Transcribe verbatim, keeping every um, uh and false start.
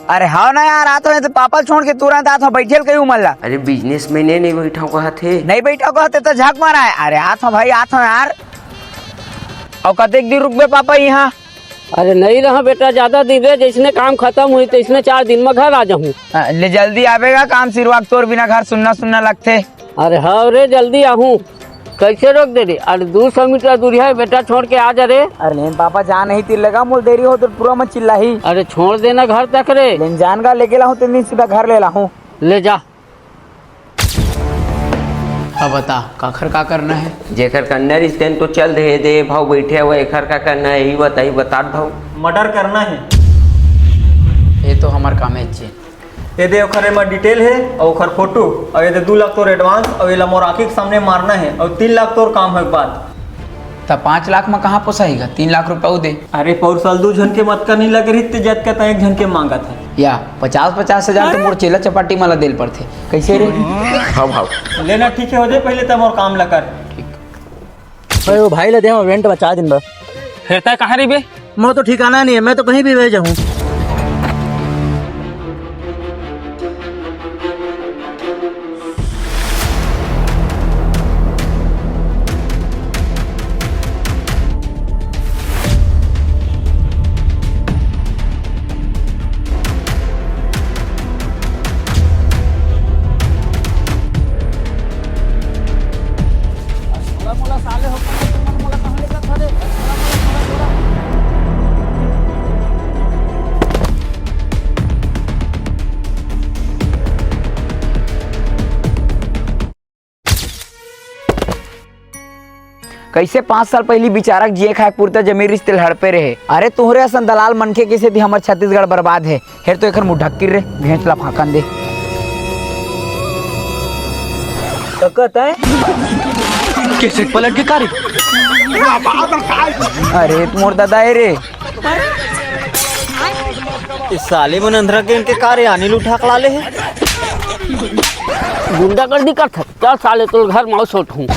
अरे हव ना यार, आत हव, ये तो पापा ल छोड़ के तुरंत आत हव, बइठे ल कही उमन ला। अरे बिजनेस में नहीं, नहीं बइठा कहत हे। नहीं बइठा कहत हे त झक मारा हे। अरे आत हव भाई, आत हव यार। अउ कतेक दिन रुकबे पापा इहाँ? अरे नहीं रहा बेटा, ज्यादा दिन रे, जइसने काम खतम होही तइसने चार दिन में घर आ जाहूँ। अ, ले जल्दी आबे गा, काम सिरवा के तोर बिना घर सुन्ना सुन्ना लगथे। अरे हव रे, जल्दी आहूँ। कइसे रोक दे रे? अरे दू सौ मीटर दूरिहा हे बेटा, छोड़ के आ जा रे। अरे लेन पापा, जा नहीं तीर लगा, मोल देरी हो तो पूरा मन चिल्लाही। अरे छोड़ देना घर तक रे। लेन जान गा, लेके लाहूँ, तीन दिन सीधा घर ले लाहूँ। ले जा। अब बता, काखर का करना हे? जेखर करना रिहिस तेन तो चल दे, दे भाव बइठे हवय, एखर का करना हे, यही बताही, बतात भाव। मर्डर करना हे। ये तो हमर कामेच हे। ये दे, ओखर एमा डिटेल हे, अउ ओखर फोटो, अउ ये दे दू लाख तोर एडवांस, अउ एला मोर आँखी के सामने मारना हे, अउ तीन लाख तोर काम होय के बाद। त पाँच लाख म कहाँ पोसाही गा? तीन लाख रुपया अउ दे। अरे पउर साल दू झन के मतका नइ लगे रहिस ते जतका तैं एक झन के मांगत हस। या पचास पचास हजार तो मोर चेला चपाटी मन ला दे ल पड़थे। कइसे रे? हाँ भाव। ले ना, ठीक हे, हो जाय, पहले तैं मोर काम ला कर। ठीक। अरे वो भाई ला दे, रेंट बचा दिन बर। फेर तैं कहाँ रहिबे? मोर तो ठिकाना नहीं हे, मैं तो कहीं भी बह जाहूँ। कइसे पाँच साल पहिली बिचारा के जिये खाए के पुरता जमीन रिहिस तेला हड़पे रहे। अरे तोहरे असन दलाल मनखे के सेती हमर छत्तीसगढ़ बर्बाद हे। हेर तो एखर मुंह ढक्की रे, भेंट ला फांकन दे। कका तैं? कैसे पलट के कारी? अरे तू मोर दादा हे रे। इस साले मन अंधरा के इनके कारी आनी लुठा के लाले हे। गुंडागर्दी करथस, चल साले तोर घर माउस उठहूं।